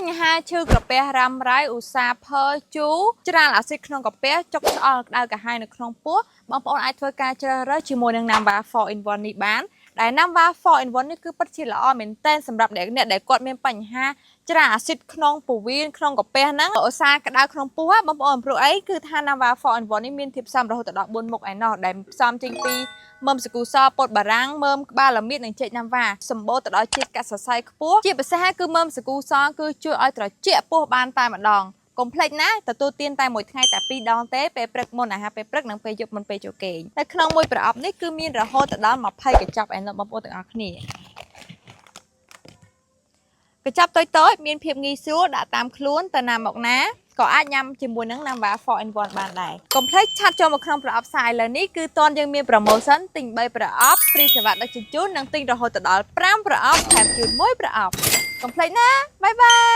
បញ្ហាឈឺក្រពះរ៉ាំរ៉ៃឧស្សាហ៍ភើជូរច្រាលអាស៊ីតក្នុងកាពះចុកឆ្អល់ក្តៅក្រហាយនៅក្នុងពោះបងប្អូនអាចធ្វើការជ្រើសរើសជាមួយនឹង Namva 4 in 1នេះបានដែល Namva 4 in 1នេះគឺពិតជាល្អមែនទែនសម្រាប់អ្នកអ្នកដែលគាត់មានបញ្ហាច្រាលអាស៊ីតក្នុងពោះវៀនក្នុងកាពះហ្នឹងឧស្សាហ៍ក្តៅក្នុងពោះបងប្អូនព្រោះអីគឺថា Namva 4 in 1នេះមានធាតុផ្សំរហូតដល់4មុខឯណោះដែលផ្សំចេញពីមើមសាគូសពោតបារាំងមើមក្បាលល្មៀតនិងចេកណាំវ៉ាសម្បូរទៅដោយជាតិកាក់សរសៃខ្ពស់ជាពិសេសគឺមើមសាគូសគឺជួយឲ្យត្រជាក់ពោះបានតែម្ដងកុំភ្លេចណាទទួលទានតែមួយថ្ងៃតែ2ដងទេពេលព្រឹកមុនអាហារពេលព្រឹកនិងពេលយប់មុនពេលចូលគេងនៅក្នុងមួយប្រអប់នេះគឺមានរហូតទៅដល់20កញ្ចប់ឯណោះបងប្អូនទាំងអស់គ្នាកញ្ចប់តូចៗមានភាពងាយស្រួលដាក់តាមខ្លួនទៅណាមកណាក៏អាចញ៉ាំជាមួយនឹង Namva 4 in 1បានដែរកុំភ្លេច chat ចូលមកក្នុងប្រអប់សារឥឡូវនេះគឺតនយើងមាន promotion ទិញ3ប្រអប់ free សេវាដឹកជញ្ជូននិងទិញរហូតទៅដល់5ប្រអប់ថែមជូន1ប្រអប់កុំភ្លេចណាbye bye.